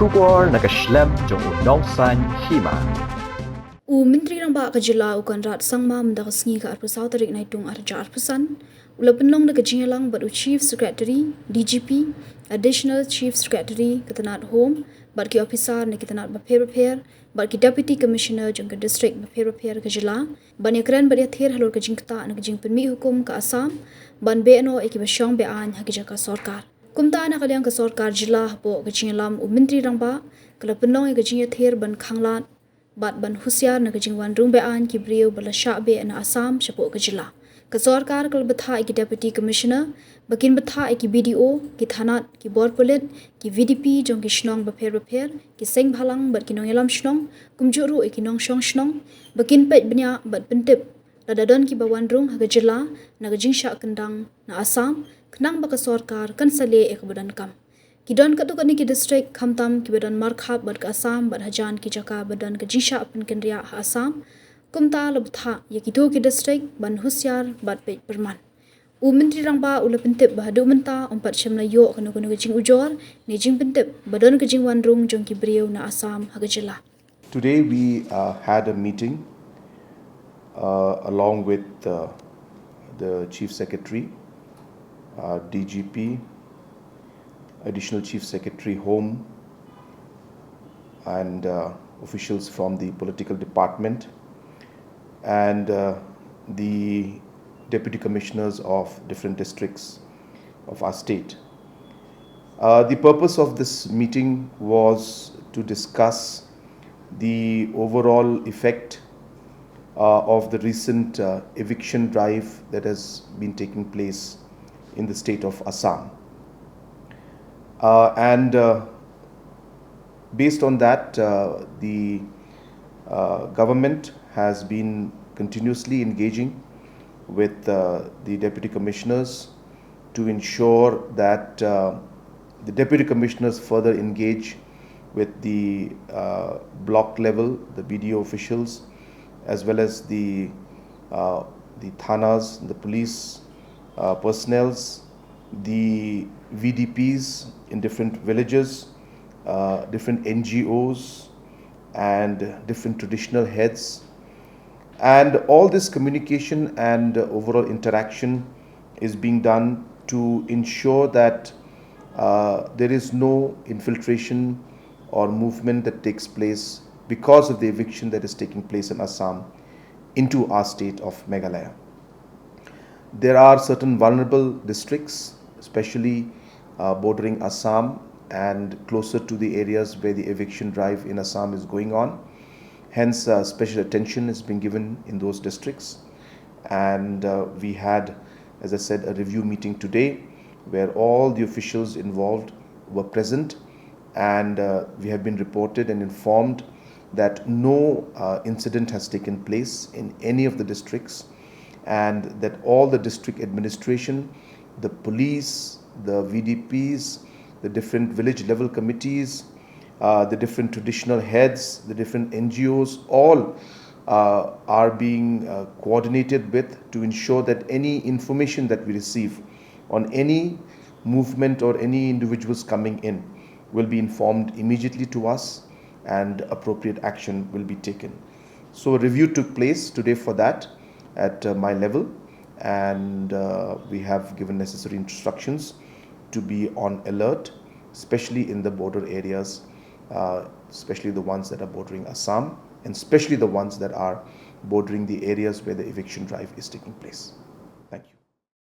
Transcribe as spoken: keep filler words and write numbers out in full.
Khubor na ka shlem jong u nongsaiñ hima. U Myntri Rangbah ka jylla u Conrad Sangma mynta ka sngi ka arphew saw tarik Naitung arhajar arphew san u la pynlong da ka jingïalang bad u Chief Secretary, D G P, Additional Chief Secretary ka tnat Home, bad ki officer na ki tnat bapher bapher, bad ki Deputy Commissioner jong ka district bapher bapher ka jylla, ban ïakren bad ïathir halor ka jingktah na ka jingpynmih hukum ka Assam, ban beh noh ïa kiba shong be-aiñ ha ki jaka sorkar. Kumta na ka liang ka sorkar jylla hapoh ka jingïalam u Myntri Rangbah ka la pynlong ïa ka jingïathir ban khanglad bad ban husiar na ka jingwan rung be-aiñ ki briew ba la shah beh na Assam shapoh ka jylla. Ka sorkar ka la bthah ïa ki Deputy Commissioner ba kin bthah ïa ki B D O, ki thanat, ki bor pulit, ki V D P jong ki shnong bapher bapher, ki seng bhalang bad ki nongïalam shnong, kumjuh ruh ïa ki nongshong shnong ba kin peit bniah bad pyntip lada don kiba wan rung ha ka jylla na ka jingshah kyndang na Assam, khnang ba ka sorkar kan sa leh ïa kaba donkam. Ki don katto katne ki district, khamtam kiba don markhap bad ka Assam bad hajan ki jaka ba don ka jingshah pynkynriah ha Assam. Kumta la bthah ïa kito ki district ban husiar bad peit pyrman. U Myntri Rangbah u la pyntip ba haduh mynta ym pat shym la ïoh kano kano ka jingujor ne jingpyntip ba don ka jingwan rung jong ki briew na Assam ha ka jylla. Today we uh, had a meeting uh, along with uh, the Chief Secretary, uh, D G P, Additional Chief Secretary Home, and uh, officials from the political department and uh, the deputy commissioners of different districts of our state. Uh, the purpose of this meeting was to discuss the overall effect uh, of the recent uh, eviction drive that has been taking place in the state of Assam. Uh, and uh, based on that, uh, the uh, government has been continuously engaging with uh, the deputy commissioners to ensure that uh, the deputy commissioners further engage with the uh, block level, the B D O officials, as well as the uh, the thanas, the police uh, personnels, the V D Ps in different villages, uh, different N G Os, and different traditional heads. And all this communication and uh, overall interaction is being done to ensure that uh, there is no infiltration or movement that takes place because of the eviction that is taking place in Assam into our state of Meghalaya. There are certain vulnerable districts, especially uh, bordering Assam and closer to the areas where the eviction drive in Assam is going on. Hence, uh, special attention is being given in those districts. And uh, we had, as I said, a review meeting today where all the officials involved were present, and uh, we have been reported and informed that no uh, incident has taken place in any of the districts, and that all the district administration, the police, the V D Ps, the different village level committees, uh, the different traditional heads, the different N G Os, all uh, are being uh, coordinated with to ensure that any information that we receive on any movement or any individuals coming in will be informed immediately to us and appropriate action will be taken. So a review took place today for that at uh, my level, and uh, we have given necessary instructions to be on alert, especially in the border areas, uh, especially the ones that are bordering Assam, and especially the ones that are bordering the areas where the eviction drive is taking place.